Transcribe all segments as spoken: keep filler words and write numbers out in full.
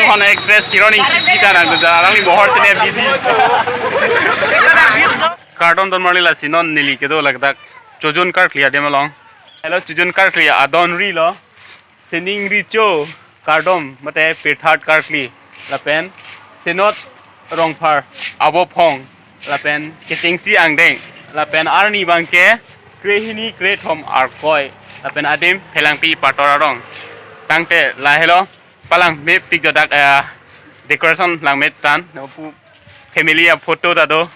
Hon actress Kiron Ingtipi ta nangdun, alangli mohor chine busy. Kardom don marli, lasi non neli kedo ladak Chojun karkli adim along. Hello, Chojun karkli adon ri lo. Sining Richo kardom mate pirthat karkli, lapen Senot Rongphar avo phong, lapen kechengsi angdeng, lapen arni abangke krehini krethom arkoi, lapen adim Phelangpi Pator arong. Tangte lahelo, palang mepik jo dak, eh, decoration langme tan, pu family aphoto ta do,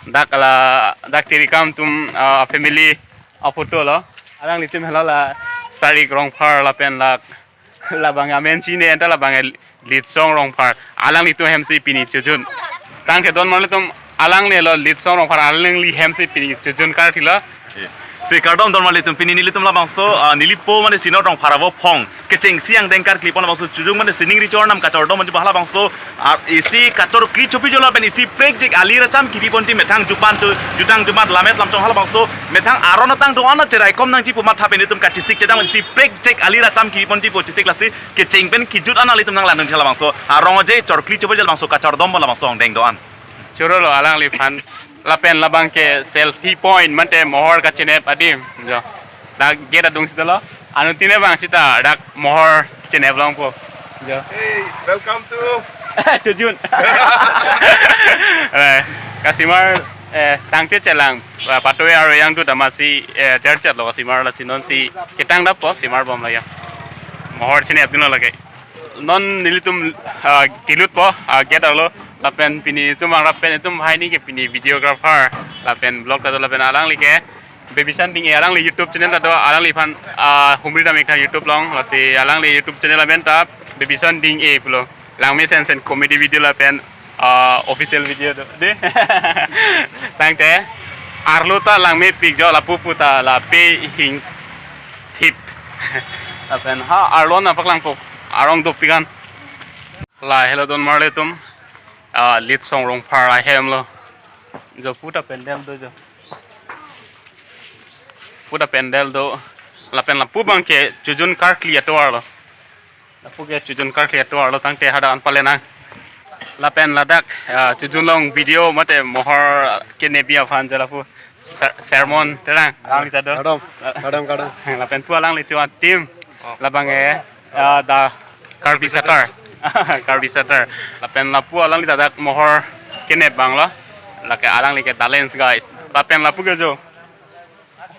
dak la, dak tirikam atum, ah, family aphoto lo. Alanglitum helo la Sarik Rongphar lapen la, labang amen chine anta labang Litsong Rongphar. Alanglitum hemsi pini Chojun. Tangte don marli atum, alangli lo Litsong Rongphar, alangli hemsi pini Chojun karkli lo. Si kardom don marli atum, pini nelitum labangso, ah, nelipo mane Senot Rongphar avo phong kechengsi angdeng karkli pon labangso Chojun mane Sining Richo arnam kachordom mane ba halabangso, ah, isi kachorkli chopi jo lapen isi prekjik alir acham kipi ponji, methang jupan chu, jutang jumat lamet lamchong halabangso methang aron atang do-an acheraikom nangji pu matha pen itum kachesik chedang isi prekjik alir acham kipi ponji pu chesik, lasi kecheng pen kejut an nanglitum nanglang dun halabangso arong aje chorkli chopi jo labangso kachordom labangso angdeng do-an. Choro lo alangliphan. Lapen labangke selfie point mate mohor kachenep adim jo. Dak gate adung sita lo. Anuttin abang sita dak mohor chenep longpo. Jo. Hey, welcome to Chojun. Eh, kasimar, eh, tangte chelang, eh, patoe aro yang tu damasi, eh, terchat lo kasimar, lasi nonsi ketang dappo, simar bom la ya. Mohor chenep dun lo lake. Non nelitum, ah, kelutpo, ah, gate arlo, lapen pini itum angrap pen itum hai ni ke pini videographer, lapen vlog ta do, lapen alangli ke Baby Son Ding E, alangli YouTube channel ta do, alangliphan, ah, Humri Dam Ekha YouTube along, lasi alangli YouTube channel amen ta Baby Son Ding E pulo. Langme sen sen comedy video lapen, ah, official video do. De. Tangte arlo ta langmepik jo, lapu pu ta lape hing thip. Lapen ha arlo na paklangpo, arong dopik an. Lahelo don marli atum, ah, Litsong Rongphar ahem lo. Jo puta pandal do jo. Puta pandal do. Lapen lapu abangke Chojun karkli atovar lo. Lapu ke Chojun karkli atovar lo, tangte hadak an pale nang. Lapen ladak, ah, Chojun along video mate mohor kenepi aphan je lapu ser-, sermon terang. Alangli ta do. Kardom, kardom, kardom. Lapen pu alangli tu team. Oh. Labang e, ah, da Karbi Satar. Karbi Satar. Lapen lapu alangli ta dak mohor kenep abang lo. Lake alangli ke talents guys. Lapen lapu ke jo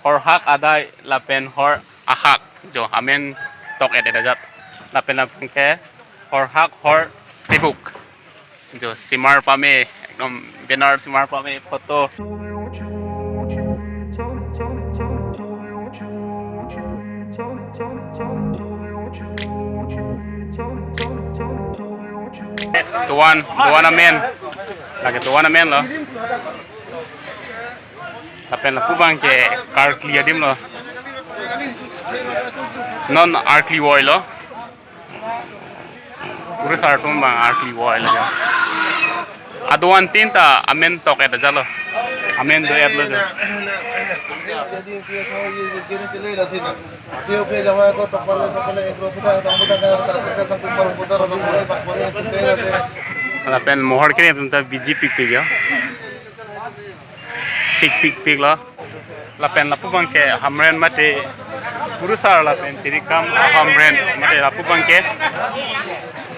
horhak adai lapen hor ahak jo amen tok-et-et ajat. Lapen lapu ke horhak hor tebuk. Jo simar pame, ekdom banner simar pame photo. Tovan, tovan amen. Lake tovan amen lo. Lapen lapu abangke karkli adim lo. Non arkli voi lo. Kurusar atum abang arkli voi lo jo. Adovan tin ta amen tok-et ajat lo. Amen do-et lo jo. Lapen mohor kenep atum ta busy pikpik jo. Sik pikpik lo. Lapen lapu abangke Hamren mate Kurusar lapen tirikam Hamren mate lapu abangke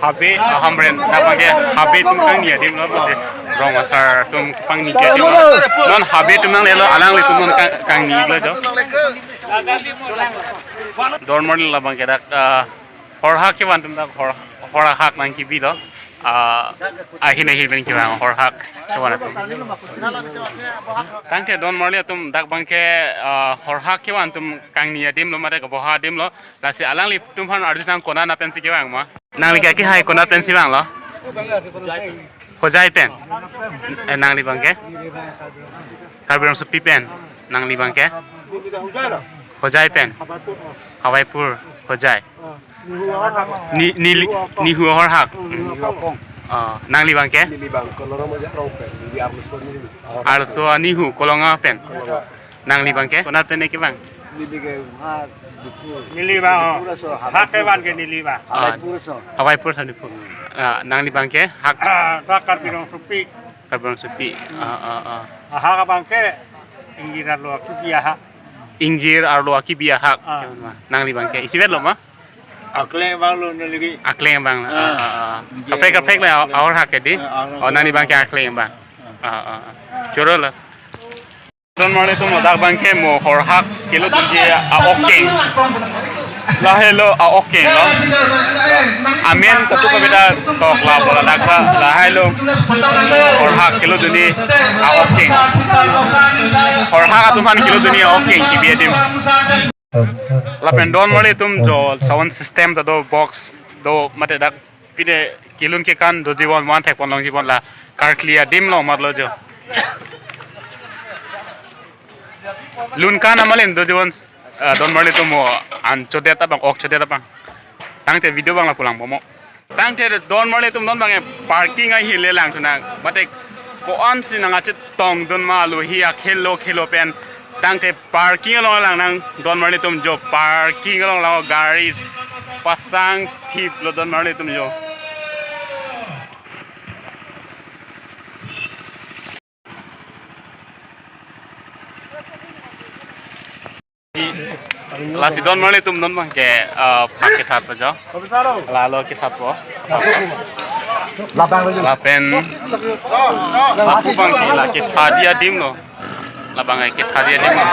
Habe Hamren, labangke Habe atum kangni adim lo mate rong asar atum kepangni adim lo. Non Habe atum nanglelo, alanglitum non kang-, kangni lo jo. Don marli labangke dak, ah, horhak kevan atum dak hor, horhak nangkebi lo. Ah, ahin ahin pen kevang horhak kevan atum. Tangte don marli atum dak abangke, ah, horhak kevan atum kangni adim lo mate keboha adim lo. Lasi alanglitum aphan arjutang konat pensi kevang ma. Nangli ke akehai konat pensi vang lo? Hojai pen. Eh, nangli abangke? Karbi Rongsopi pen. Nangli abangke? Hojai pen. Hawaipur, Hojai. Ni, ni, Nihu horhak. Hmm. Oh, nangli abangke? Neli abang Kolorong Moja Rongpen, neli arloso Nihu. Arloso Nihu, Kolonga pen. Kolonga. Nangli abangke? Konat pen ne kevang? Neli ke ha Diphu. Neli abang, oh. Diphu aso, hak kevan ke neli abang. Hawaipur aso. Hawaipur aso Diphu. Ah, nangli abang ke hak Ah, dak Karbi Rongsopi. Karbi Rongsopi. Ah, ah, ah. Ahak abang ke ingjir arlo akibi ahak. Ingjir arlo akibi ahak. Ah. Nangli abang ke isi vet lo ma? Akleng abang lo neli ke. Akleng abang. Ah, ah, ah. Ingjir Kaprek kaprek le akleng. Ahor hak ke di. Ah, ahor Oh, hak. Nangli abang ke akleng abang. Ah, ah, ah. Choro lo. Don marli atum, ladak abang ke mo horhak kelodunji a-ok keng. Lahelo a-ok keng lo. Amen katu kabeda tok la bola dak la, lahelo horhak kelodunji a-ok keng. Horhak atum aphan kelodunji a-ok keng kibi adim. Lapen don marli atum jo sound system ta do, box do mate dak pine kelun kekan doji bon, man thek pon longji bon la karkli adim lo mat lo jo. Lun kan amalin doji bon, ah, don marli atum mo an chodet abang, ok chodet abang. Tangte video abang lapu lang bom mo. Tangte don marli atum non abang ke parking ahile lang thu nang. Mate ko-an si nang achetongdun ma alohi akhelo khelo pen. Tangte parking along lang nang don marli atum jo, parking along lang gari pasang thip lo don marli atum jo. Lasi don marli atum non abang ke, eh, phak kethat po jo. Lalo kethat po. Lapen lapu abang ke la kethadi adim lo. Labang ke kethadi adim lo.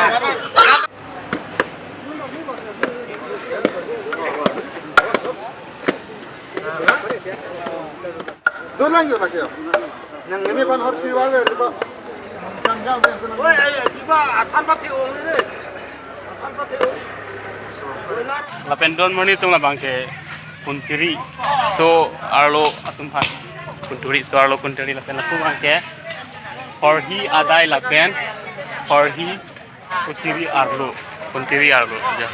Dolang yo lagi ya. Nang ini pan hot piwa le riba. Jam jam ya. Oi, ai, ai, riba, athan pati ong ni. Athan pati ong. Lapen don marli atum labang ke kuntiri so arlo atum aphan. Kuntiri so arlo kuntiri lapen lapu abang ke horhi adai lapen horhi kuntiri arlo, kuntiri arlo, ya.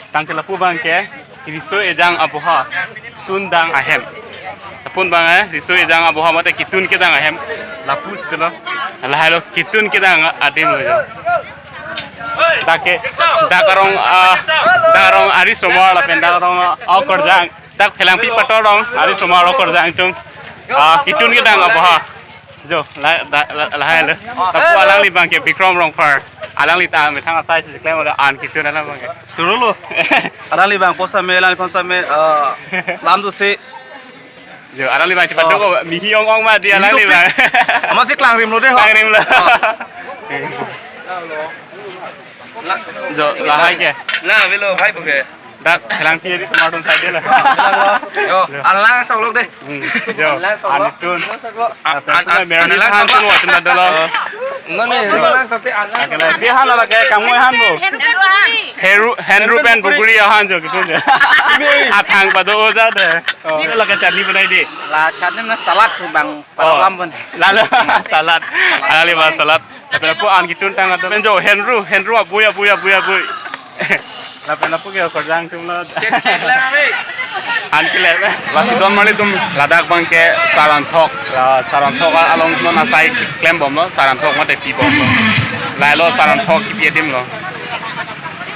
Tangte lapu abang ke riso ejang aboha tundang ahem. Lapu abang, eh, riso ejang aboha mate ketun kedang ahem. Lapu sitelo. Lahelo ketun kedang adim lo jo. Dak ke, dak arong, ah, dak arong arisomar lapen dak arong, ah, okorjang. Dak Phelangpi pator arong arisomar okorjang atum, ah, ketun kedang aboha. Jo, la, la, la, lahai lo. Lapu alangli abang ke Bikram Rongphar. Alangli ta methang asai si klem ada an ketun alam abang ke. Turu lo. Alangli abang posa me, alangli posa me, eh, lam tu si. Jo, alangli abang cepat Oh. dong, mihi ong ong ma di alangli abang. Ama si klangrim lo deh, ho. Klangrim lo. Oh. Jo, lahai ke. Nah, velo, hai buke. Dak Phelangpi arisomar atum side lo. Yo, alang sok lok deh. Hmm, jo, alang sok lok. Anitun. Sok lok. An-, an-, an-, Merani alang han sok lok. Tun wa tun dolo. Oh. None, alang sok ti alang. Akela, dia han lagi, kamu han bu. Heru, Henru pen Buguri ahan jo ketun jo. Athang pado oja deh. Oh, lagi chutney banai di. La chutney na salad tu bang, Oh. Pada lam pun. Lalo, salad. Alangli abang salad. Lapen lapu an ketun tang atum. Pen jo, Henru, Henru abui, abui, abui, abui. Lapen lapu ke okorjang atum lo. An kile. Lasi don marli atum ladak abang ke Saranthok. La Saranthok along non asai klem bom lo, Saranthok mate pi bom lo. Lahelo Saranthok kibi adim lo.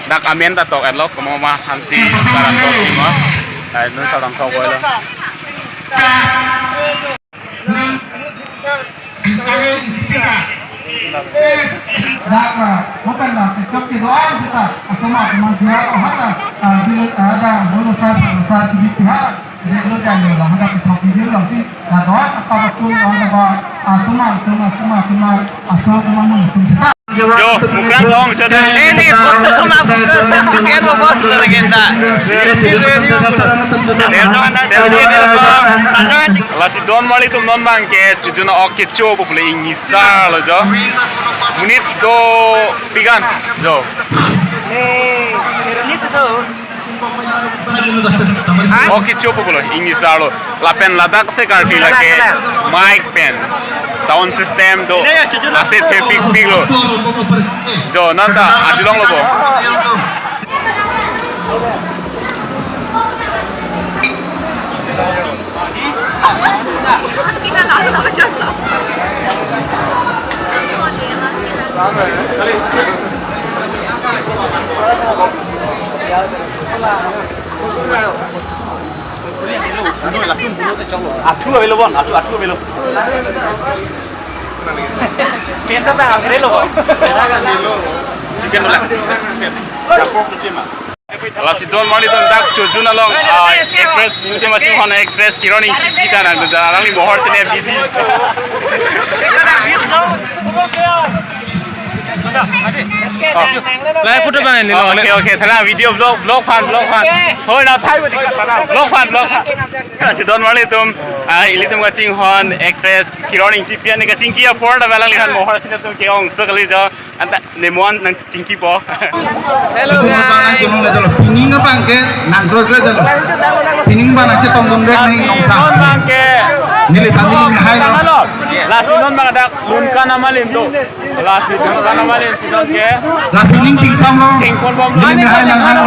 Dak amen ta tok et lo, komo ma hansi Saranthok ma. Lahai non Saranthok voi lo. Dak, ah, bukan dak, kecok di doang kita. Asoma, cuma dia, oh, hata, ah, bila ada, bono sar, sar, kibi pihak, dia dulu jangan lah, ada kecok di dia lah sih. Nah, doang, apa betul, ada, ah, asoma, cuma, cuma, cuma, asal, cuma, mun, cuma, Jo, mukrang dong, jo dong. Eh, ini foto sama aku ke, selfie sih, lo, bos, lo, legenda. Selfie, selfie, selfie, selfie. Lasi don marli atum non abang ke, jujuna ok kecho, popule ingisar lo jo. Monit do pigan, jo. Eh, ini situ. Ok kecho pulo, ingisar lo. Lapen ladak si karkli lake mic pen, sound system do. Ase thepik pik lo. Jo, nonta adilong lo bo. Athu avelo bon, athu, athu avelo. Pensa ta avelo bon. Chicken wala. Chicken. Lasi don marli don dak Chojun along, ah, actress, nelitum kachinghon actress Kiron Ingtipi ta nang, alangli mohor chini busy. Lai photo banai ni. Oh, okay, okay. Thala video vlog, vlog aphan, vlog aphan. Hoi na thai bodi ka thala vlog aphan, vlog aphan. Lasi don marli tum, ah, ilitum kachinghon actress Kiron Ingtipi an kachingki apor ta alangliphan mohor chini tum ke-ong so kali jo. Anta nemon nangchingkipo. Hello, guys. Pining abang ke nang terus le dolo. Pining abang nangchetongdun dek neng nongsa. Non abang ke. Neli tadi neli hai lo. Lasi non abang dak Lunkan Amalin tu. Lasi Lunkan Amalin si non ke. Lasi ning chingsam lo. Chingkon bom. Neli hai nang hai lo.